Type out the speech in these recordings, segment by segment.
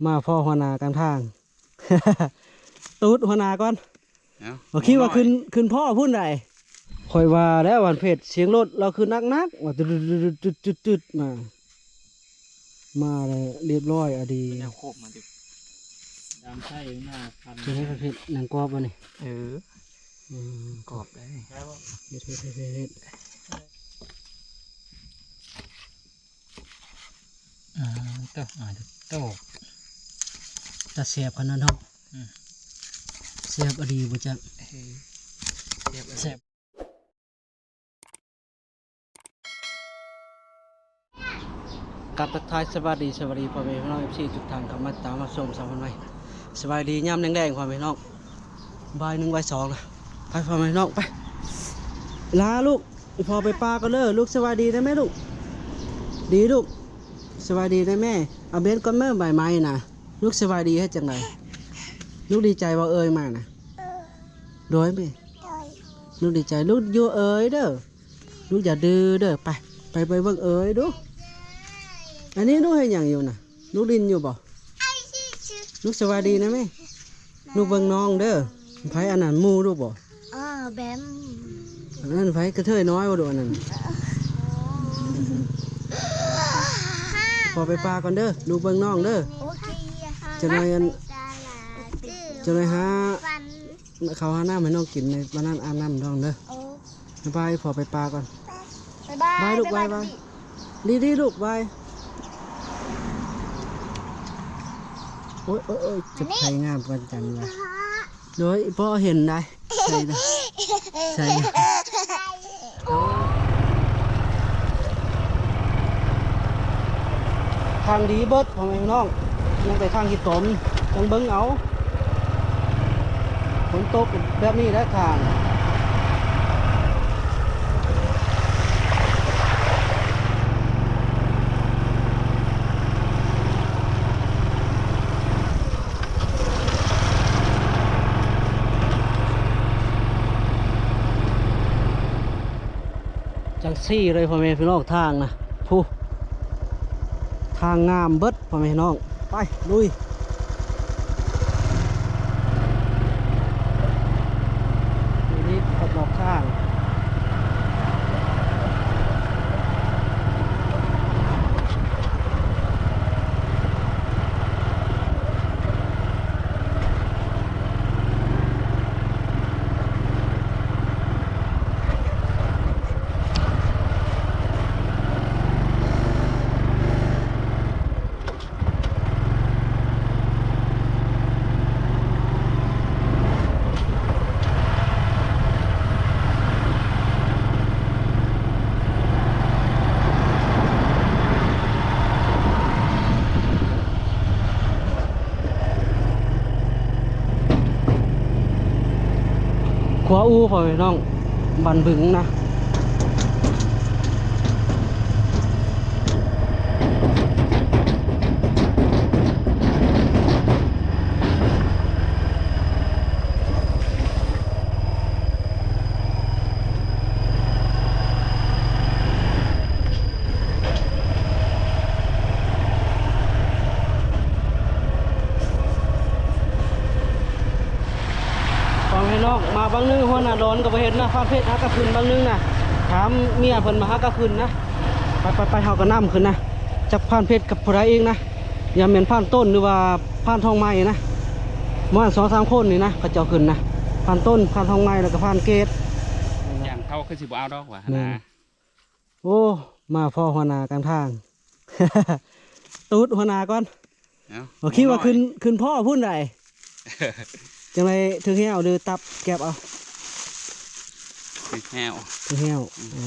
ມາພໍ້ຫົວໜ້າກາງທາງ ຕູດຫົວໜ້າກ່ອນ. ເອົ້າ ບໍ່ຄິດວ່າຂຶ້ນ ບໍ່ນ້ອຍ ຂຶ້ນພໍ້ພຸ້ນໃດ. ຂ້ອຍວ່າແລ້ວ ຫວານເພັດ ສຽງລົດລາວຄືໜັກໆ ວ່າ ຕຶດໆ ມາ ມາແລ້ວ ລຽບຮ້ອຍອະດີ. ເປັນແນວໂຄບມາຕິ ດາມໄສ້ໜ້າພັນ ເຮັດໃຫ້ເຜັດໜັງກອບບໍ່ນີ້? ເອີ ອືມ ກອບໄດ້ ເຮັດ ເຮັດ ເຮັດ ເຮັດ. ອ່າ ໂຕ ອ່າ ໂຕ ຕາແຊບຂະໜາດເນາະ. ອືມ ແຊບອີ່ຫຼີບໍ່ຈັກ. ເອີ ແຊບ ແຊບ. ກັບທັກທາຍສະບາຍດີ ສະບາຍດີພໍ່ແມ່ພີ່ນ້ອງ ເອັຟຊີ ທຸກທ່ານ ເຂົ້າມາຕາມມາຊົມຊ່ອງເພິ່ນໃໝ່. ສະບາຍດີຍາມແລງໆ ພໍ່ແມ່ພີ່ນ້ອງ ບ່າຍໜຶ່ງ ບ່າຍສອງນະ. ໄປພໍ່ແມ່ພີ່ນ້ອງ ໄປ ລາລູກ ພໍ່ໄປປ່າກ່ອນເດີລູກ. ສະບາຍດີນະແມ່ລູກ ດີລູກ ສະບາຍດີນະແມ່. ເອົາເບັດກ່ອນແມ່ ໃບໄມ້ນະ. ລູກສະບາຍດີເຮັດຈັ່ງໃດ? ລູກດີໃຈບໍ່ເອີຍມານະ? ໂດຍແມ່ ລູກດີໃຈ ລູກຢູ່ເອີຍເດີ. ລູກຢ່າດື້ເດີ. ໄປ ໄປ ໄປເບິ່ງເອີຍດູ. ອັນນີ້ລູກເຮັດຫຍັງຢູ່ນະ? ລູກຫຼິ້ນຢູ່ບໍ່? ລູກສະບາຍດີນະແມ່. ລູກເບິ່ງນ້ອງເດີ. ໃຜອັນນັ້ນ ໝູ່ລູກບໍ່? ເອີ ແບມ. ອັນນັ້ນໃຜ? ກະເທີຍນ້ອຍບໍ່ລູກອັນນັ້ນ? ພໍ່ໄປປ່າກ່ອນເດີ ລູກເບິ່ງນ້ອງເດີ. ໂອເຄ ຈັກໜ້ອຍອັນ ຈັກໜ້ອຍຫາ ເຂົ້າຫານ້ຳໃຫ້ນ້ອງກິນ ໃນບ້ານນັ້ນອາບນ້ຳນ້ອງເດີ. ໂອ້ ບາຍບາຍ ພໍ່ໄປປ່າກ່ອນ. ບາຍບາຍ ບາຍລູກ ບາຍບາຍ ບາຍບາຍ ດີໆ ລູກ ບາຍ. ໂອ້ຍ ໂອ້ຍ ໂອ້ຍ ຈັບໄຂ່ງາມກ່ອນຈັງວ່າ. ໂດຍ ອີ່ພໍ່ເຫັນໄດ໋ ໃສ່ໄດ໋ ໃສ່ໄດ໋. ທາງດີເບິດ ພໍ່ແມ່ພີ່ນ້ອງ ຍັງແຕ່ທາງຂີ້ຕົມ ຍັງເບິ່ງເອົາ. ຝົນຕົກແບບນີ້ແຫຼະທາງ. ຈັ່ງຊີ້ເລີຍພໍ່ແມ່ພີ່ນ້ອງ ທາງນະ ຜູ້ ທາງງາມເບິດພໍ່ແມ່ພີ່ນ້ອງ. ໄປ ລຸຍ ນີ້ຂອບນອກທາງ. ຂົວອູ່ ພໍ່ແມ່ພີ່ນ້ອງ ບ້ານບຶງນະ. ພໍ່ແມ່ພີ່ນ້ອງ ມາບາງໜຶ່ງ ຫົວໜ້າດອນກໍບໍ່ເຫັນນະ ພານເພັດຫາກະຂຶ້ນບາງໜຶ່ງນະ ຖາມເມຍເພິ່ນມາຫາກະຂຶ້ນນະ. ໄປໆໆ ເຮົາກໍນຳຂຶ້ນນະ ຈັກພານເພັດກັບຜູ້ໃດອີກນະ ຢ່າແມ່ນພານຕົ້ນ ຫຼືວ່າພານທອງໃໝ່ນະ ປະມານສອງສາມຄົນນີ້ນະ ເຂົາເຈົ້າຂຶ້ນນະ ພານຕົ້ນ ພານທອງໃໝ່ ແລ້ວກໍພານເກດ. ຢ່າງເຂົາຄືຊິບໍ່ເອົາດອກວ່າຫັ້ນນະ. ແມ່ນ. ໂອ້ ມາພໍ້ຫົວໜ້າກາງທາງ ຕູດຫົວໜ້າກ່ອນ. ເອົ້າ ບໍ່ຄິດວ່າຂຶ້ນ ຂຶ້ນພໍ້ພຸ້ນໃດ. ຈັ່ງໃດ ຖືກແຮ້ວຫຼືຕັບແກັບເອົາ? ຖືກແຮ້ວ ຖືກແຮ້ວ. ອືມ ໂອ້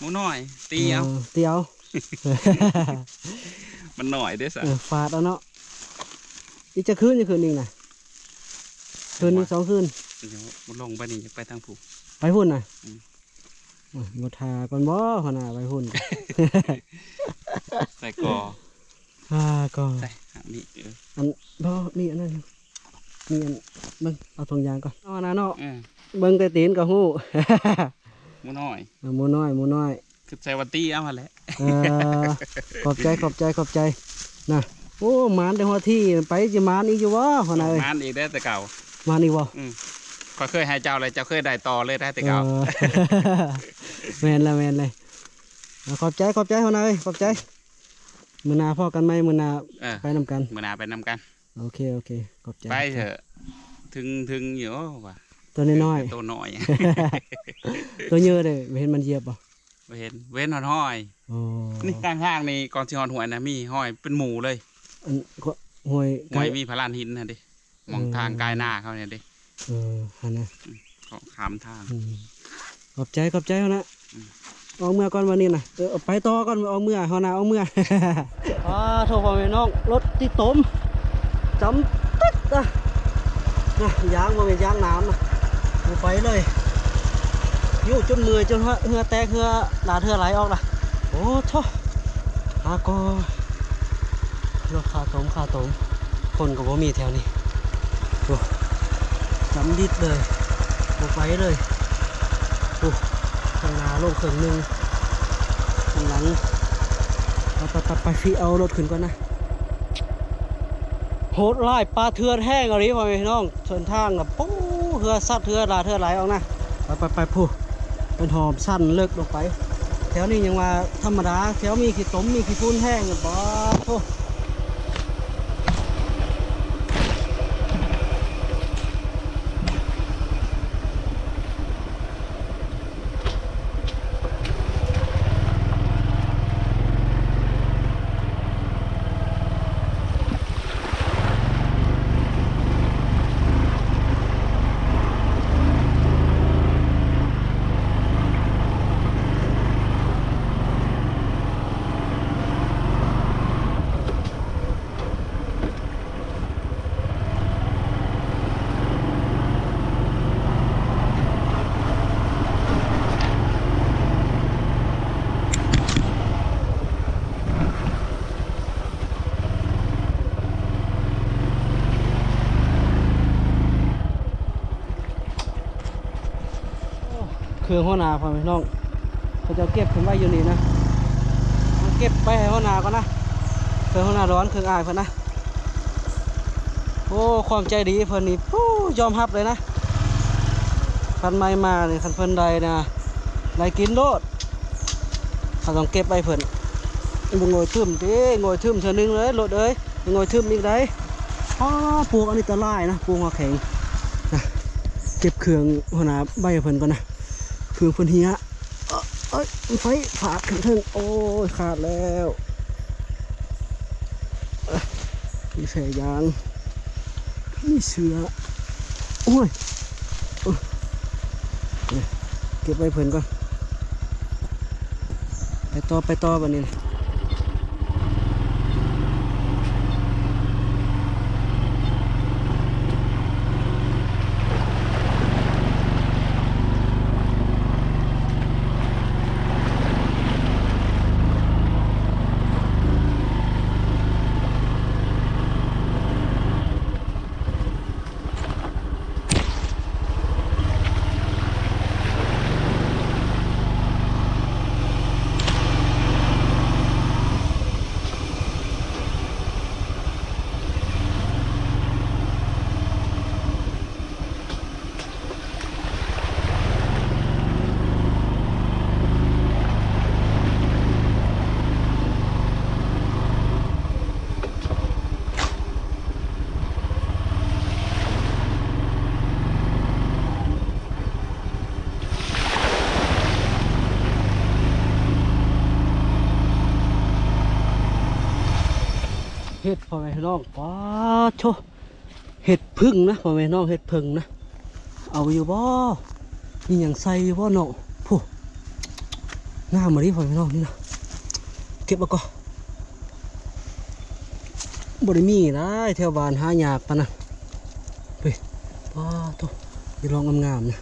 ໝູນ້ອຍ ຕີເອົາ ເອີ ຕີເອົາ. ມັນນ້ອຍເດ້ຊະ ເອີ ຟາດເອົາເນາະ. ອີກຈັກຄືນ ອີກຄືນໜຶ່ງນະ? ຄືນໜຶ່ງ ສອງຄືນ. ດຽວບໍ່ລົງໄປນີ້ ຢາກໄປທາງພູ້ນ ໄປພຸ້ນນະ. ອືມ ໂອ້ຍ ບໍ່ຖ້າກ່ອນບໍ່ ຫົວໜ້າໄປພຸ້ນ ໃສ່ກໍ ອ່າ ກໍ ໃສ່ ນີ້ ເອີ ອັນ ບໍ່ ມີອັນນັ້ນຢູ່ ມີອັນ ເບິ່ງ ເອົາຖົງຢາງກ່ອນ ເອົາອັນນັ້ນເນາະ. ເອີ ເບິ່ງແຕ່ຕີນກໍຮູ້ ໝູນ້ອຍ ເອີ ໝູນ້ອຍ ໝູນ້ອຍ. ຄືໃສ່ວ່າຕີເອົາຫັ້ນແຫຼະ. ເອີ ຂອບໃຈ ຂອບໃຈ ຂອບໃຈນະ. ໂອ້ ໝານແຕ່ຮອດທີ່ ໄປຊິໝານອີກຢູ່ບໍ່ ຫົວໜ້າເອີຍ? ໝານອີກເດ້ແຕ່ເກົ່າ. ໝານອີກບໍ່? ອືມ ຂ້ອຍເຄີຍໃຫ້ເຈົ້າແລ້ວ ເຈົ້າເຄີຍໄດ້ຕໍ່ເລີຍໄດ໋ແຕ່ເກົ່າ. ເອີ ແມ່ນແລ້ວ ແມ່ນເລີຍ. ອາ ຂອບໃຈ ຂອບໃຈ ຫົວໜ້າເອີຍ ຂອບໃຈ. ມື້ໜ້າພໍ້ກັນໃໝ່ ມື້ໜ້າ ເອີ ໄປນຳກັນ ມື້ໜ້າໄປນຳກັນ. ໂອເຄ ໂອເຄ ຂອບໃຈ ໄປເຖາະ. ເຖິງ ເຖິງຢູ່ວ່າ ໂຕນ້ອຍໆ ໂຕນ້ອຍ ໂຕໃຫຍ່ເດ້ ເຫັນມັນຢຽບບໍ່? ບໍ່ເຫັນ ເຫັນຮອດຮອຍ. ໂອ້ ນີ້ກາງທາງນີ້ ກ່ອນຊິຮອດຫ້ວຍນະ ມີຮອຍເປັນໝູ່ເລີຍ. ອັນ ຫ້ວຍ ຫ້ວຍມີພະລານຫີນຫັ້ນເດ້ ໝ່ອງທາງກາຍນາເຂົານີ້ເດ້. ເອີ ຫັ້ນນະ ອືມ ເຂົາຂ້າມທາງ. ອືມ ຂອບໃຈ ຂອບໃຈຫັ້ນນະ. ອືມ ອອກເມືອກ່ອນວັນນີ້ນະ. ເອີ ໄປຕໍ່ກ່ອນ ອອກເມືອ ຫົວໜ້າອອກເມືອ. ອາ ໂທ້ ພໍ່ແມ່ນ້ອງ ລົດຕິດຕົມ ຈຳຕຶດນະ. ນະ ຢາງບໍ່ແມ່ນຢາງໜາມນະ ບໍ່ໄປເລີຍ. ຍູ້ຈົນເມື່ອຍ ຈົນເຫື່ອແຕກ ເຫື່ອຫຼາດ ເຫື່ອໄຫຼອອກລະ. ໂອ້ໂທ້ ຫາກໍ ລົດຄາຕົມ ຄາຕົມ. ຄົນກໍບໍ່ມີແຖວນີ້. ໂອ້ ຈຳດິດເລີຍ ບໍ່ໄປເລີຍ. ໂອ້ ຂ້າງໜ້າລົງເຄິ່ງໜຶ່ງ ຂ້າງຫຼັງ. ໄປໆໆ ຊິເອົາລົດຂຶ້ນກ່ອນນະ. ໂຫດຮ້າຍປ່າເຖື່ອນແຮງອີ່ຫຼີ ພໍ່ແມ່ພີ່ນ້ອງ. ເສັ້ນທາງນະ ໂອ້ ເຫື່ອສັດ ເຫື່ອຫຼາດ ເຫື່ອໄຫຼອອກນະ. ໄປໆໆ ພຸ້ນ ເປັນຮ່ອງຊັນເລິກລົງໄປ. ແຖວນີ້ຍັງວ່າທຳມະດາ ແຖວມີຂີ້ຕົມ ມີຂີ້ຝຸ່ນແຮງ ບາດໂທ້. ເຄື່ອງຫົວໜ້າ ພໍ່ແມ່ພີ່ນ້ອງ ເຂົາເຈົ້າເກັບຂຶ້ນໄວ້ຢູ່ນີ້ນະ. ເກັບໄປໃຫ້ຫົວໜ້າກ່ອນນະ ເຄື່ອງຫົວໜ້າດອນ ເຄື່ອງອ້າຍເພິ່ນນະ. ໂອ້ ຄວາມໃຈດີເພິ່ນນີ້ ໂອ້ ຍອມຮັບເລີຍນະ. ຄັນໃໝ່ມານີ້ ຄັນເພິ່ນໄດ້ນະ ໄດ້ກິນໂລດ. ເຮົາຕ້ອງເກັບໄວ້ເພິ່ນ. ບໍ່ໂງ່ຍທຶ້ມຕິ ໂງ່ຍທຶ້ມເທື່ອໜຶ່ງເລີຍ ລົດເອີຍ ໂງ່ຍທຶ້ມອີກໃດ໋. ອ້າ ປູກອັນນີ້ຕະລາຍນະ ປູກຫົວແຂງນະ. ເກັບເຄື່ອງຫົວໜ້າໄວ້ໃຫ້ເພິ່ນກ່ອນນະ ເຄື່ອງເພິ່ນເຫຍ. ເອີຍ ເອີຍ ໄຟພາດຂຶ້ນເທິງ ໂອ້ຍ ຂາດແລ້ວ. ເອີຍ ມີແຜ່ຢາງ ມີເສື້ອ ໂອ້ຍ ເອີຍ ເກັບໄວ້ເພິ່ນກ່ອນ. ໄປຕໍ່ ໄປຕໍ່ບັດນີ້. ເຫັດ ພໍ່ແມ່ພີ່ນ້ອງ ປາດໂທ້ ເຫັດເຜິ້ງນະ ພໍ່ແມ່ນ້ອງ ເຫັດເຜິ້ງນະ. ເອົາຢູ່ບໍ່? ມີຫຍັງໃສ່ຢູ່ບໍ່ເນາະ? ພຸ້ນ ງາມອີ່ຫຼີ ພໍ່ແມ່ນ້ອງ ນີ້ນະ. ເກັບເອົາກ່ອນ ບໍ່ໄດ້ມີຫຼາຍ ແຖວບ້ານຫາຍາກປານນັ້ນ. ເຮີ້ຍ ປາດໂທ້ ມີລອງງາມໆນະ.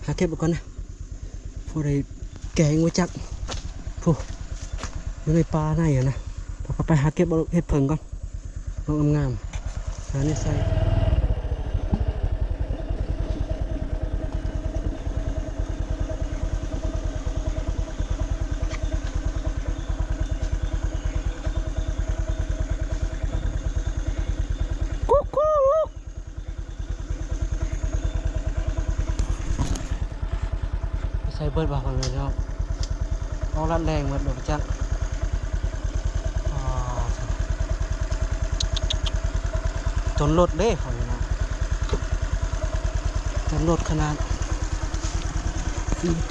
ຫາເກັບເອົາກ່ອນນະ ພໍໄດ້ແກງບໍ່ຈັກ. ພຸ້ນ ຢູ່ໃນປ່າໃນຫັ້ນນະ. ໄປໆ ຫາເກັບເອົາເຫັດເຜິ້ງກ່ອນ ດອກງາມໆ ຫາແນວໃສ່. ເ ເບິດບໍ່ ພໍ່ແມ່ພີ່ນ້ອງ? ເອົາລັດແລງເບິດບໍ່ຈັກ. ອ່າ ຈົນລົດເດ້ ພໍ່ແມ່ພີ່ນ້ອງ, ຈົນລົດຂະໜາດ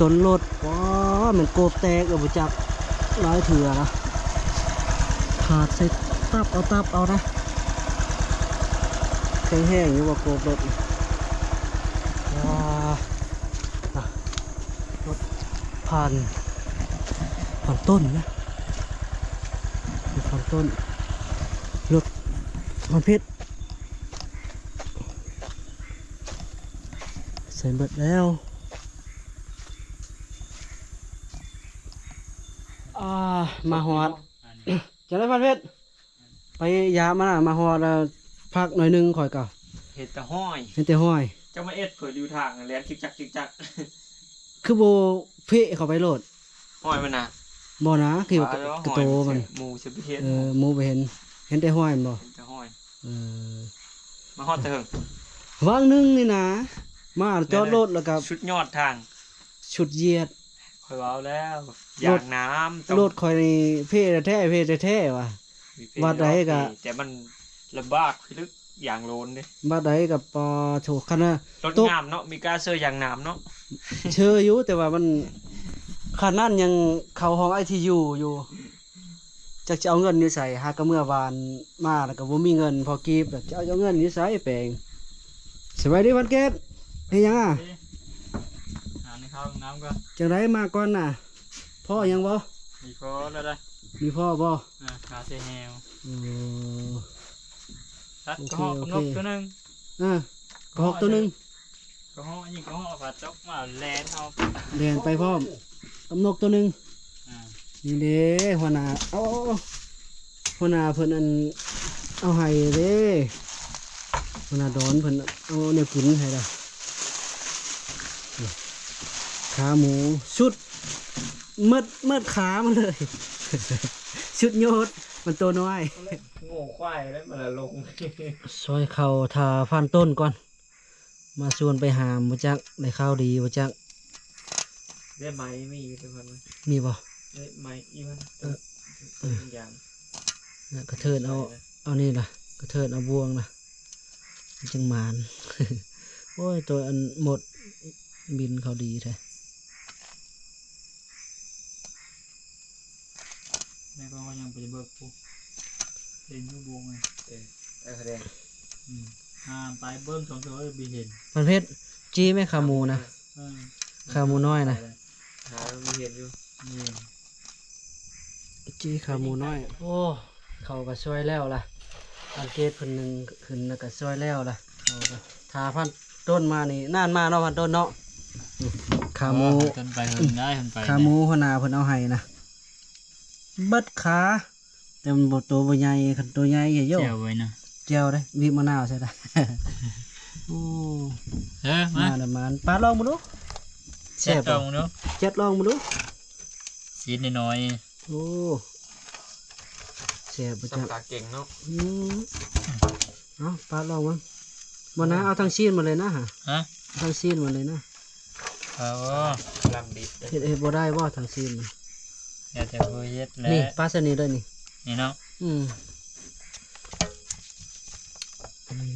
ຈົນລົດ. ວ້າ ແມ່ນໂກບແຕກແລ້ວບໍ່ຈັກ ຫຼາຍເທື່ອລະ. ຂາດໃສ່ຕັບເອົາ ຕັບເອົານະ. ແຂງແຮງຢູ່ວ່າໂກບລົດ. ວ້າ ລົດຜ່ານ ຜ່ານຕົ້ນນະ ຜ່ານຕົ້ນ ລົດຜ່ານເພັດ ໃສ່ເບິດແລ້ວ. ອ່າ ມາຮອດ ຈັ່ງໃດພັນເພັດ? ໄປຢາມມານະ ມາຮອດ ເອີ ພັກໜ້ອຍໜຶ່ງ ຂ້ອຍກໍເຫັນແຕ່ຫ້ອຍ ເຫັນແຕ່ຫ້ອຍ. ເຈົ້າມາເອັດ ຂ້ອຍຢູ່ທາງແລ່ນຈິກຈັກຈິກຈັກ. ຄືບໍ່ເພະເຂົ້າໄປໂລດ ຫ້ອຍມັນນະ? ບໍ່ນະ ຄືວ່າ ວ່າແລ້ວ ກະໂຕມັນ ຫ້ອຍມັນ ໝູຊິໄປເຫັນ. ເອີ ໝູໄປເຫັນ ເຫັນແຕ່ຫ້ອຍແມ່ນບໍ່? ເຫັນແຕ່ຫ້ອຍ. ເອີ ມາຮອດແຕ່ເຫິງ ຫວ່າງໜຶ່ງນີ້ນະ ມາຈອດລົດແລ້ວກໍ ສຸດຍອດທາງ ສຸດຢຽດ. ຂ້ອຍເວົ້າແລ້ວ ຢາກນ້ຳ ລົດຂ້ອຍນີ້ເພແທ້ໆ ເພແທ້ໆວ່າ. ວັດໃດກໍ ແຕ່ມັນລຳບາກພິລຶກ ຢາງໂລນເດ້. ວັດໃດກໍ ປາໂທ້ ຄັນວ່າລົດງາມເນາະ ມີກ້າເຊີຢາງໜາມເນາະ. ເຊີຢູ່ ແຕ່ວ່າມັນ ຂະໜາດນັ້ນຍັງເຂົ້າຫ້ອງໄອທີຢູຢູ່. ຈັກຈະເອົາເງິນຢູ່ໃສ ຫາກະເມືອວານມາແລ້ວກໍບໍ່ມີເງິນພໍກີບ ແລ້ວຈະເອົາເງິນຢູ່ໃສແປງ. ສະບາຍດີວັນເກດ ເຮັດຫຍັງອະ? ຫາໃນເຂົ້າຫ້ອງນ້ຳກ່ອນ. ຈັ່ງໃດມາກ່ອນນະ ພໍຫຍັງບໍ່? ມີພໍແລ້ວໄດ໋. ມີພໍບໍ່? ເອີ ຫາເສຍແຮວ. ເອີ ຕັດ ໂອເຄ ກະຮອກ ໂອເຄ ກັບນົກຕົວໜຶ່ງ. ເອີ ກະຮອກຕົວໜຶ່ງ. ກະຮອກ ຍິງກະຮອກ ປາຕົກມາແລ່ນເອົາ ແລ່ນໄປພ້ອມກັບນົກຕົວໜຶ່ງ. ອ່າ ນີ້ເດ້ຫົວໜ້າ ເອົາ ເອົາ ເອົາ ຫົວໜ້າເພິ່ນອັນເອົາໃຫ້ເດ້ ຫົວໜ້າດອນເພິ່ນເອົາແນວກິນໃຫ້ລະ. ຂາໝູ ສຸດ ໝົດ ໝົດຂາມັນເລີຍ ສຸດຍອດ ມັນໂຕນ້ອຍ. ໂງ່ຄວາຍແລ້ວມັນລະລົງ. ຊອຍເຂົ້າຖ້າພັນຕົ້ນກ່ອນ. ມາຊວນໄປຫາມບໍ່ຈັກ ໄດ້ຂ່າວດີບໍ່ຈັກ. ໄດ້ໄມ້ມີຢູ່ ແຕ່ວ່າ ມີບໍ່? ໄດ້ໄມ້ຢູ່ຫັ້ນ. ເອີ ເອີ ເອີ ຢາງ ກະເທີນເອົາ ເອົານີ້ລະ ກະເທີນເອົາບ່ວງລະ ມັນຈຶ່ງໝານ. ໂອ້ຍ ໂຕອັນມົດບິນເຂົ້າດີແທ້. ແມ່ກໍຍັງໄປເບິ່ງພຸ້ນ ເຫັນຢູ່ບົງ. ເອີ ເອີ ແດງ. ອືມ ຫາໄປເບິ່ງສອງເທື່ອບໍ່ເຫັນ. ມັນເພັດ ຈີ້ແມ່ຂາໝູນະ. ເອີ ຂາໝູນ້ອຍນະ ຫາບໍ່ເຫັນຢູ່. ຈີ້ຂາໝູນ້ອຍ. ໂອ້ ເຂົາກໍຊ່ອຍແລ້ວລະ ອັນເກດເພິ່ນໜຶ່ງຂຶ້ນລະກໍຊ່ອຍແລ້ວລະ. ເຂົາກໍ ຖ້າພັນຕົ້ນມານີ້ ນານມາເນາະ ພັນຕົ້ນເນາະ. ຂາໝູ ເອີ ພັນຕົ້ນໄປເພິ່ນໄດ້ ເພິ່ນໄປ ຂາໝູຫົວໜ້າເພິ່ນເອົາໃຫ້ນະ ເບິດຂາ ແຕ່ມັນບໍ່ ໂຕບໍ່ໃຫຍ່. ຄັນໂຕໃຫຍ່ເຍ ແຈ່ວໄວ້ນະ ແຈ່ວເດ້ ບີບມະນາວໃສ່ໄດ້. ໂອ້ ເອີ ມາ ມາເດີ ມາ ປາດລອງເບິ່ງດູ ແຊບບໍ່? ລອງເບິ່ງດູ ຈັດລອງເບິ່ງດູ ຊີ້ນນ້ອຍໆ. ໂອ້ ແຊບບໍ່ຈັກ ສຳຕາເກັ່ງເນາະ. ອືມ ເອົາ ປາດລອງເບິ່ງ. ບໍ່ນະ ເອົາທັງຊີ້ນມາເລີຍນະ. ຮະ? ເອົາທັງຊີ້ນມາເລີຍນະ. ເອີ ລຳດິບ ເຮັດ ເຮັດບໍ່ໄດ້ບໍ່ທັງຊີ້ນ? ແລ້ວແຕ່ຜູ້ເຮັດແຫຼະ. ນີ້ ປາດໃສ່ນີ້ເດີນີ້ ນີ້ເນາະ. ອືມ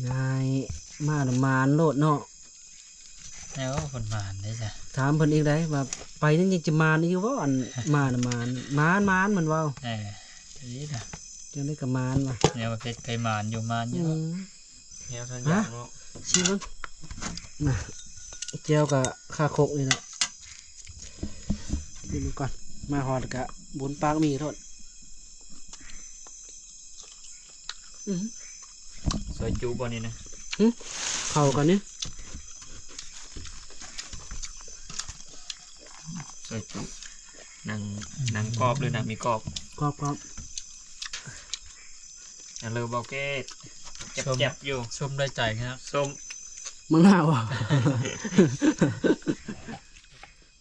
ງ່າຍໆ ມານະ ມານໂລດເນາະ. ແລ້ວເພິ່ນໝານເດ້ຊະ ຖາມເພິ່ນອີກໄດ໋ວ່າ ໄປນີ້ຍັງຈະມານອີກຢູ່ບໍ່? ອັນ ມານະ ມານ ມານ ມານ ມັນເວົ້າ. ເອີ ດີລະ ຈັ່ງໃດກໍມານວ່າ ແນວວ່າເພັດໄປໝານຢູ່ ມານຢູ່. ອືມ ແນວທັນຢາກເນາະ. ຊິເບິ່ງນະ ແຈ່ວກະຄາຄົກນີ້ແຫຼະ. ກິນມັນກ່ອນ ມາຮອດກະບຸນປາກໝີ່ໂລດ. ອື ຊອຍຈຸບໍ່ນີ້ນະ? ຫຶ ເຂົ້າກັນນີ້ ຊອຍຈຸ ໜັງ ໜັງກອບ ຫຼືໜັງໝີ່ກອບ? ກອບໆ. ອັນເລີບບໍ່ເກດ ແຈັບໆຢູ່. ຊົມໄດ້ໃຈເນາະ ຊົມ ມັນໜາວບໍ່?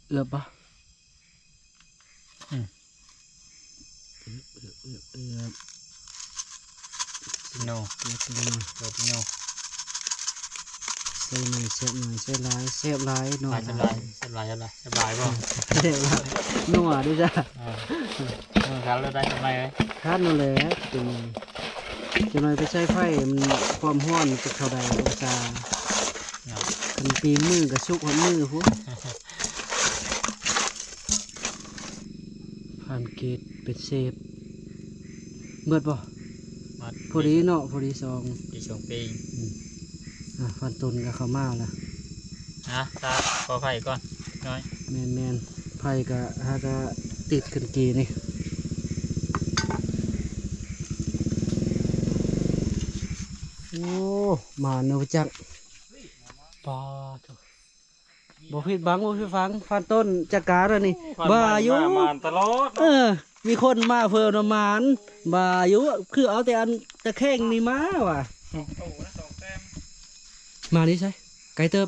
ເອີບບໍ່? ອືມ ເອີບ ເອີບ ໂນ ເອີບ ເອີບ ໂນ ໂນ ໂນ. ໃສ່ໜ້ອຍແຊບໜ້ອຍ ໃສ່ຫຼາຍແຊບຫຼາຍ ໜ້ອຍ ຫຼາຍແຊບຫຼາຍ ແຊບຫຼາຍ ແຊບຫຼາຍ ແຊບຫຼາຍບໍ່? ແຊບຫຼາຍ ນົວເດ້ຈ້າ. ເອີ ເອີ ຄັນແລ້ວໄດ້ກຳໄລເລີຍ ຄັນນັ້ນແຫຼະ. ຈັ່ງໜ້ອຍ ຈັ່ງໜ້ອຍໄປໃຊ້ໄຟ ມັນຄວາມຮ້ອນມັນຈະເທົ່າໃດອົງສາເນາະ. ຄັນປີນມືກໍສຸກຮອດມືພຸ້ນ. ຜ່ານເກດເປັນເຊບ ເບິດບໍ່? ເບິດ ພໍດີເນາະ ພໍດີສອງ ດີສອງປີ. ອືມ ອ່າ ຜ່ານຕົ້ນກໍເຂົ້າມາລະ ນະ ຖ້າຂໍໄຟກ່ອນໜ້ອຍ. ແມ່ນໆ ໄຟກໍຫາກະຕິດຂຶ້ນກີນີ້. ໂອ້ ມານເນາະ ຈັກ ປາໂທ້. ບໍ່ຜິດຫວັງ ບໍ່ຜິດຫວັງ ຜ່ານຕົ້ນຈັດການອັນນີ້ ວ່າຢູ່ ມາ ມາຕະຫຼອດ. ເອີ ມີຄົນມາເພີ່ມນຳ ມານ ວ່າຢູ່ ຄືເອົາແຕ່ອັນຕະແຄງນີ້ມາວ່າ. ມານີ້ໃສ ໄກເຕີບ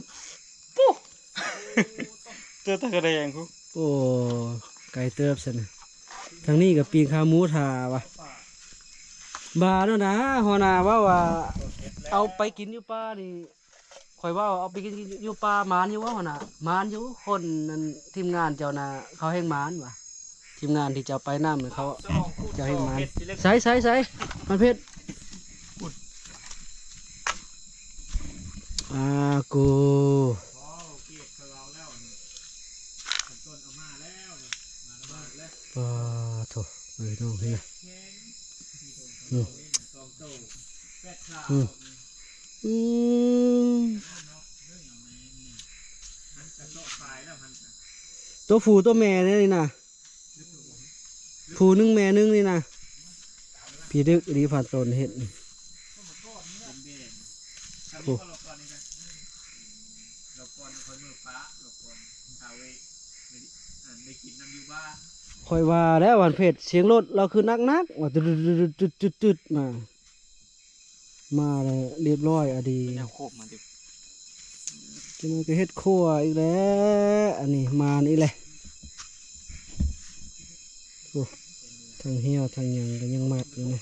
ເຕີບຕາກະແດງພຸ້ນ. ໂອ້ ໄກເຕີບຊັ້ນນະ. ທາງນີ້ກໍປີ້ງຂາໝູຖ້າວ່າ ວ່າໂນ່ນນະ ຫົວໜ້າເວົ້າວ່າ ເອົາໄປກິນຢູ່ປ່ານີ້ ຂ້ອຍເວົ້າ ເອົາໄປກິນຢູ່ປ່າ ໝານຢູ່ບໍ່ຫັ້ນນະ? ໝານຢູ່ ຄົນນັ້ນ ທີມງານເຈົ້ານະ ເຂົາແຮ່ງໝານວ່າ ທີມງານທີ່ເຈົ້າໄປນຳເຂົາ ເຈົ້າແຮ່ງໝານ. ໃສ ໃສ ໃສ ມັນເຜັດ ອາ ກູ ປາໂທ້ ເອີ ນ້ອງເຫັນນະ. ອືມ ອືມ ອືມ ໂຕຜູ້ໂຕແມ່ເດ້ນີ້ນະ ຜູ້ໜຶ່ງແມ່ໜຶ່ງນີ້ນະ. ຜີດຶກອີ່ຫຼີ ຜ່ານຕົ້ນເຮັດນີ້ ໂອ້. ຂ້ອຍວ່າແລ້ວ ຫວານເພັດ ສຽງລົດລາວຄືໜັກໆ ວ່າ ຕຶດໆໆໆ ມາ ມາແລ້ວ ລຽບຮ້ອຍອະດີ. ແນວໂຄບມາຕິ ຈັ່ງນັ້ນກໍເຮັດຄົວອີກແລ້ວ ອັນນີ້ມານອີກແລ້ວ. ໂອ້ ທັງຮ້ຽວທັງຫຍັງກໍຍັງມັດຢູ່ນະ.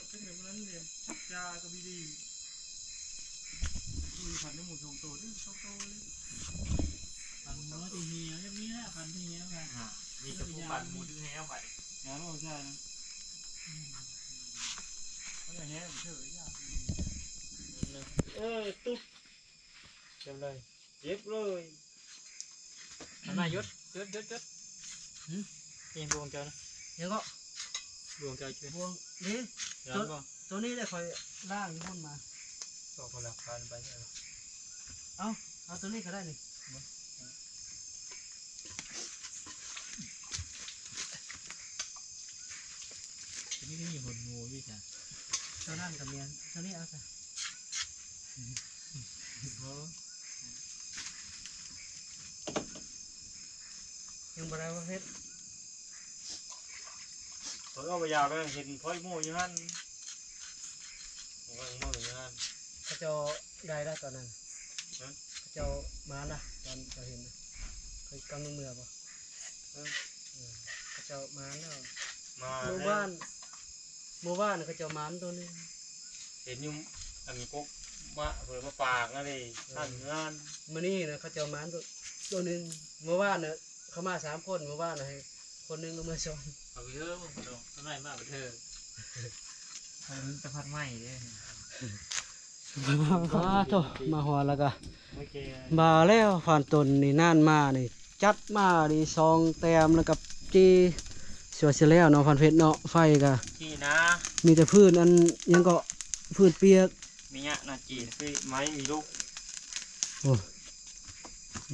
ເອີ ຕຸບ ເຈັບເລີຍ ເຈັບເລີຍ. ອັນນັ້ນ ຢຸດ ຢຸດ ຢຸດ ຢຸດ. ຫື? ອີ່ຫຍັງບ່ວງເຈົ້ານະ? ຫຍັງເກາະ? ບ່ວງເຈົ້າຢູ່ ບ່ວງນີ້ ໂຕ ໂຕນີ້ແຫຼະ ຂ້ອຍລ້າງຢູ່ພຸ້ນມາ. ກໍຄົນລະຄັນໄປ. ເອົາ ເອົາໂຕນີ້ກໍໄດ້ນີ້. ໂຕນີ້ກໍມີຫົວໝູຢູ່ຈ້ະ. ໂຕນັ້ນກໍແມ່ນ ໂຕນີ້ເອົາຊະ. ໂອ້ ຍັງບໍ່ໄດ້ວ່າເຮັດ ເຂົາເອົາໄປຢາໄປເຫັນພອຍໝູຢູ່ຫັ້ນ ເບິ່ງໝູຢູ່ຫັ້ນ. ເຂົາເຈົ້າໄດ້ລະຕອນນັ້ນ ຮະ? ເຂົາເຈົ້າມານະ ຕອນເຈົ້າເຫັນນະ ເຂົາກຳລັງເມືອບໍ່? ຮະ? ເອີ ເຂົາເຈົ້າມານແລ້ວ ມາ ມື້ວານ ແລ້ວ ມື້ວານເຂົາເຈົ້າມານໂຕໜຶ່ງ ເຫັນຢູ່ອັນກົກມະເພິ່ນມາປາກນັ້ນເດ້ ເອີ ຫັ້ນເຮືອນ. ມື້ນີ້ນະເຂົາເຈົ້າມານໂຕ ໂຕໜຶ່ງ ມື້ວານນະ ເຂົາມາສາມຄົນ ມື້ວານນະ ໃຫ້ຄົນໜຶ່ງລະເມືອສອງ. ເອົາໄປເທີ ເບິ່ງເພິ່ນເນາະ ເພິ່ນໄລ່ມາໄປເທີ ເອົາຕະພັດໃໝ່ເດ້. ອາໂທ້ ມາຮອດແລ້ວກະ ມາແລ້ວ ຜ່ານຕົ້ນນີ້ນານມານີ້ ຈັດມານີ້ສອງແຕ້ມ ແລ້ວກະຈີ່ ຊິວ່າຊິແລ້ວເນາະ ຜ່ານເພັດເນາະ. ໄຟກະ ຈີ່ນະ ມີແຕ່ພື້ນ ອັນຫຍັງເກາະ ພື້ນປຽກ ມີຫຍັງນະ ຈີ່ ຄືໄມ້ມີລູກ. ໂອ້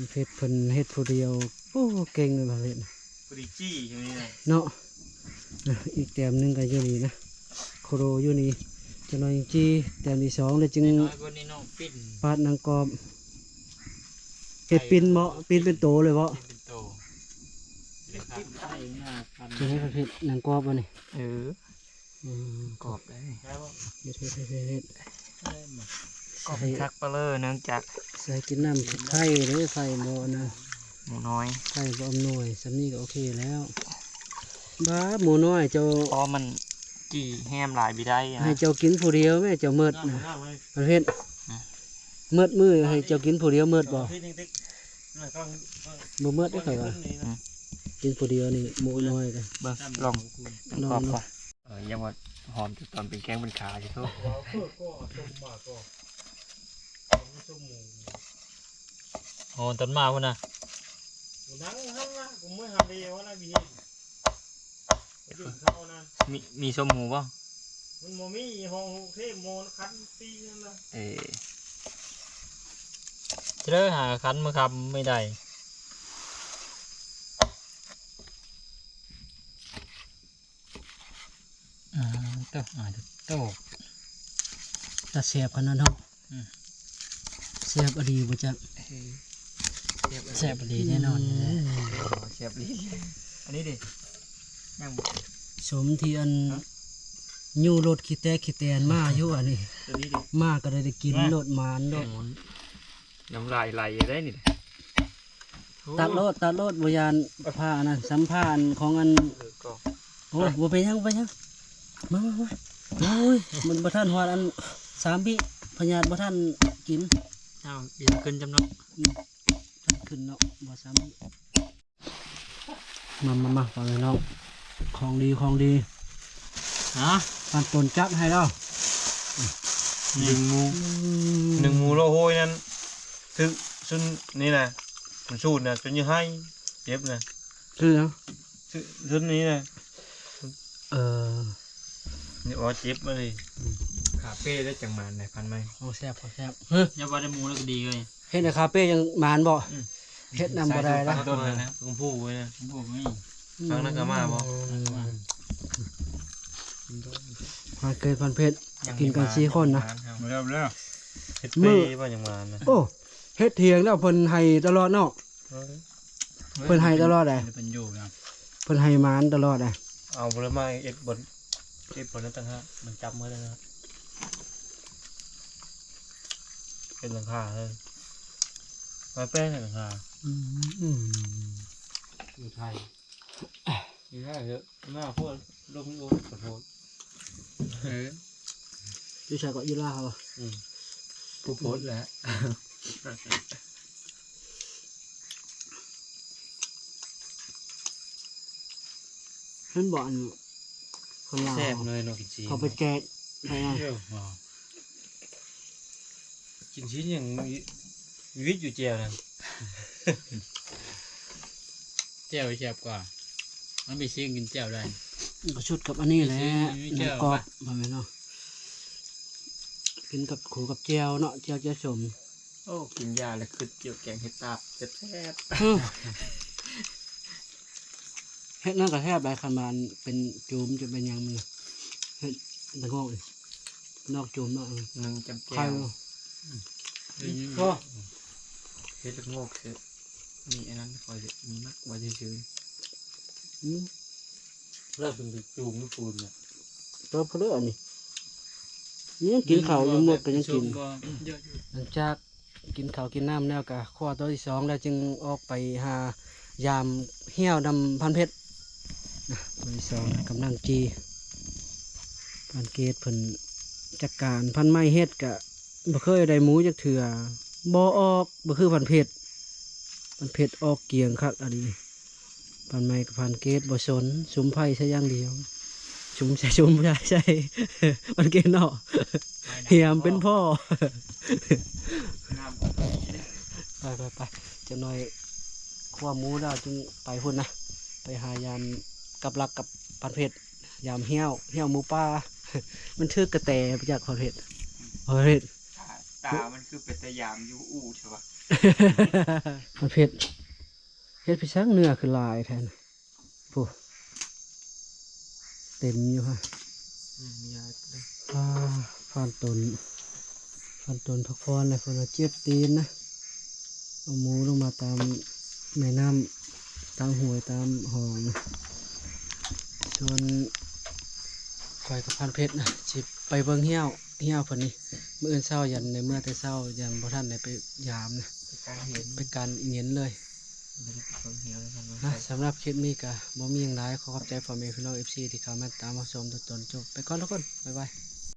ເພັດເພິ່ນເຮັດຜູ້ດຽວ ໂອ້ ເກັ່ງເລີຍເພິ່ນເຮັດ ພໍດີຈີ່ຢູ່ນີ້ນະ ເນາະ. ອີກແຕ້ມໜຶ່ງກໍຢູ່ນີ້ນະ ໂຄໂດຢູ່ນີ້ ຈັກໜ້ອຍຈີ່ແຕ້ມທີສອງ ແລ້ວຈຶ່ງ ນ້ອຍກວ່ານີ້ນ້ອງປິ່ນ ປາດນາງກອບ ເຮັດປິ່ນເບາະ ປິ່ນເປັນໂຕເລີຍເບາະ ເປັນໂຕ ເຮັດນາງກອບບໍ່ນີ້? ເອີ ອືມ ກອບໄດ້ ເຮັດ ເຮັດ ເຮັດ ເຮັດ ກອບຄັກປະເລີ ເນື່ອງຈາກໃສ່ກິນນ້ຳໄຟເດີ ໄຟບໍ່ອັນນັ້ນ ໝູນ້ອຍ ໄຟບໍ່ອຳນວຍ ສ່ຳນີ້ກໍໂອເຄແລ້ວ. ບ້າ ໝູນ້ອຍເຈົ້າ ເພາະມັນ ຈີ່ແຮມຫຼາຍບໍ່ໄດ້ນະ ໃຫ້ເຈົ້າກິນຜູ້ດຽວແມ້ ເຈົ້າໝົດນະ ປະເພດ ອືມ ໝົດມື້ໃຫ້ເຈົ້າກິນຜູ້ດຽວໝົດບໍ່? ບໍ່ໝົດເດ້ຂ້ອຍວ່າ ກິນຜູ້ດຽວນີ້ໝູນ້ອຍເດ້. ເບິ່ງ ລອງ ລອງ ລອງ ລອງ ເອີ ຍັງວ່າຫອມແຕ່ຕອນເປັນແຂ້ງເປັນຂາຢູ່. ໂອ້ ຕອນມາພຸ້ນນະ ນັ່ງຫັ້ນລະ ກູເມື່ອຍຫາເດວະລະ ມີເຫັນ ກິນເຂົ້ານັ້ນ ມີ ມີສົ້ມໝູບໍ່? ມັນບໍ່ມີ ຫ້ອງໂຮງເທບໝໍນຄັນປີ້ນັ້ນນະ. ເອີ ຈະໄດ້ຫາຄັນມື້ຄ່ຳມື້ໃດ. ອາ ໂຕ ອາ ໂຕ ຕາແຊບຂະໜາດເນາະ. ອືມ ແຊບອີ່ຫຼີບໍ່ຈັກ. ເອີ ແຊບອີ່ຫຼີ ແຊບອີ່ຫຼີແນ່ນອນ. ອືມ ແຊບອີ່ຫຼີ. ອັນນີ້ເດ ຍັງ ສົມທີ່ອັນ ຮະ ຍູ້ລົດຂີ້ແຕກຂີ້ແຕນມາຢູ່ອັນນີ້ ໂຕນີ້ເດ ມາກໍໄດ້ ໄດ້ກິນ ມາໂລດ ໝານໂລດ. ນ້ຳລາຍໄຫຼໄດ້ນີ້. ໂອ້ ຕັດໂລດ ຕັດໂລດ ບໍ່ຢ້ານຜ້າອັນນັ້ນ ສຳພານຂອງອັນ ເອີ ກໍ ໂອ້ຍ ບໍ່ເປັນຫຍັງ ບໍ່ເປັນຫຍັງ ມາ ມາ ມາ. ໂອ້ຍ ມັນບໍ່ທັນຮອດອັນສາມວິ ພະຍາດບໍ່ທັນກິນ. ອ້າວ ອີກຂຶ້ນຈຳເນາະ. ອືມ ທັນຂຶ້ນເນາະ ບໍ່ສາມວິ. ມາ ມາ ມາ ພໍ່ແມ່ນ້ອງ ຂອງດີ ຂອງດີ. ຮະ ປານຕົນຈັດໃຫ້ແລ້ວ ໜຶ່ງໝູ ອືມ ໜຶ່ງໝູໂລໂຮຍນັ້ນ ຖືກຊຸນນີ້ນະ ມັນຊູນນະ ຈົນຢູ່ໄຫ້ເຈັບນະ. ຊື່ຫຍັງ? ຊື່ ຊຸນນີ້ນະ. ເອີ ນີ້ ໂອ້ ເຈັບມາເລີຍ. ອືມ ຄາເຟໄດ້ຈັງໝານນະ ພັນໄມ້. ໂອ້ ແຊບ ຂອງແຊບ. ເຮີ້ຍ ຢ່າວ່າແຕ່ໝູແລ້ວກໍດີເລີຍ. ເຮັດໃນຄາເຟຍັງໝານບໍ່? ອືມ ເຮັດນຳບໍ່ໄດ້ແລ້ວ ຕົ້ນນະ ກຳພູໄວ້ນະ ກຳພູກໍມີ. ອືມ ທາງນັ້ນກໍມາບໍ່? ອືມ ຫາເກີດພັນເພັດ ຍັງ ກິນກັນສີ່ຄົນນະ. ແລ້ວ ແລ້ວ ເຮັດເປບໍ່ຍັງມານະ. ໂອ້ ເຮັດຖຽງແລ້ວເພິ່ນໃຫ້ຕະຫຼອດເນາະ. ເອີ ເພິ່ນໃຫ້ຕະຫຼອດໃດ໋ ເພິ່ນຢູ່ນະ ເພິ່ນໃຫ້ໝານຕະຫຼອດໃດ໋. ເອົາບໍ່ໄດ້ມາເອັດບ່ອນ ເອັດບ່ອນນັ້ນຕ່າງຫາກ ມັນຈັບໝົດແລ້ວນະ ເປັນຫຼັງຄາເລີຍ ມາແປ້ງໃຫ້ຫຼັງຄາ. ອືມ ອືມ ຢູ່ໄທ ຢູ່ໄທເຖາະ ໜ້າໂພດ ລົງໂອດ ຂໍໂທດ. ເອີ ຢູ່ໃສກໍຢູ່ລາວ. ອືມ ຜູ້ໂພດແຫຼະ. ເຫັນບໍ່ ອັນຄົນລາວ ແຊບເລີຍເນາະ ກິນຊີ້ນ ເຂົາໄປແຈກໃຫ້ ເອີ ກິນຊີ້ນຫຍັງ ມີວິດຢູ່ແຈ່ວນັ້ນ ແຈ່ວແຊບກວ່າ ມັນໄປຊີ້ນກິນແຈ່ວໄດ້ ກໍຊຸດກັບອັນນີ້ແຫຼະ ໜັງກອບ ວ່າແມ່ນເນາະ ກິນກັບ ຄູ່ກັບແຈ່ວເນາະ ແຈ່ວ ແຈ່ວສົ້ມ. ໂອ້ ກິນຢາແລ້ວຄຶດກ່ຽວແກງເຫັດຕາບແຊບໆ. ເຮັດນັ້ນກໍແຊບໄດ໋ ຄັນວ່າເປັນຈູມ ຈະເປັນຫຍັງມັນ ເຮັດລະໂງກນີ້ ນອກຈູມເນາະ ໜຶ່ງຈຳແຈ່ວ ໄຂ່ ອືມ ພໍ ເຮັດລະໂງກເສດ ມີອັນນັ້ນ ຂ້ອຍມີໝາກໄວ້ຊື່ໆ. ອືມ ແລ້ວເປັນຈູມຢູ່ປູນນະ ເອີ ພໍເລີຍອັນນີ້ ຍັງກິນເຂົ້າຢູ່ ໝົດກໍຍັງກິນ. ຫຼັງຈາກ ກິນເຂົ້າກິນນ້ຳແລ້ວກະ ຄົວໂຕທີສອງແລ້ວ ຈຶ່ງອອກໄປຫາຢາມຮ້ຽວນຳພັນເພັດນະ. ໂຕທີສອງກຳລັງຈີ່ ພັນເກດເພິ່ນຈັດການ ພັນໄມ້ເຮັດກະບໍ່ເຄີຍໄດ້ໝູຈັກເທື່ອ ບໍ່ອອກ ບໍ່ຄືພັນເພັດ ພັນເພັດອອກກ້ຽງຄັກອີ່ຫຼີ. ພັນໄມ້ກັບພັນເກດບໍ່ສົນ ສຸມໄຟໃສ່ຢ່າງດຽວ ສຸມໃສ່ ສຸມໃສ່ ໃສ່ ພັນເກດເນາະ ໄມ້ໜາ ຫຽມເປັນພໍ່ ນ້ຳ ໄປ ໄປ ໄປ ຈັກໜ້ອຍຄົວໝູແລ້ວຈຶ່ງໄປພຸ້ນນະ ໄປຫາຢາມກັບລັກກັບພັນເພັດ ຢາມຮ້ຽວ ຮ້ຽວໝູປ່າ ມັນຖືກກະແຕໄປຈັກ ພັນເພັດ ພັນເພັດ ຕາ ຕາມັນຄືເປັນຕາຢາມຢູ່ອູ່ແທ້ວະ ພັນເພັດ. ເຮັດໄປສັງເນື້ອຄືຫຼາຍແທ້ນະ ໂອ້ ເຕັມຢູ່ຫັ້ນ ອືມ ມີຫຼາຍເດ້ ອ່າ ຜ່ານຕົນ ຜ່ານຕົນພັກຜ່ອນແລ້ວ ເພິ່ນວ່າເຈັບຕີນນະ ເອົາໝູລົງມາຕາມແມ່ນ້ຳ ຕາມຫ້ວຍ ຕາມຮ່ອງນະ. ສ່ວນຂ້ອຍກັບພັນເພັດນະ ຊິໄປເບິ່ງຮ້ຽວ ຮ້ຽວເພິ່ນນີ້ ມື້ອື່ນເຊົ້າ ຢ້ານໄດ້ເມືອແຕ່ເຊົ້າ ຢ້ານບໍ່ທັນໄດ້ໄປຢາມນະ ໄປການເຫັນ ໄປການເຫັນເລີຍ. ນະ ສຳລັບຄລິບນີ້ກະບໍ່ມີຫຍັງຫຼາຍ ຂໍຂອບໃຈພໍ່ແມ່ພີ່ນ້ອງເອັຟຊີທີ່ເຂົ້າມາຕິດຕາມຮັບຊົມຈົນຈົບ ໄປກ່ອນທຸກຄົນ ບາຍບາຍ.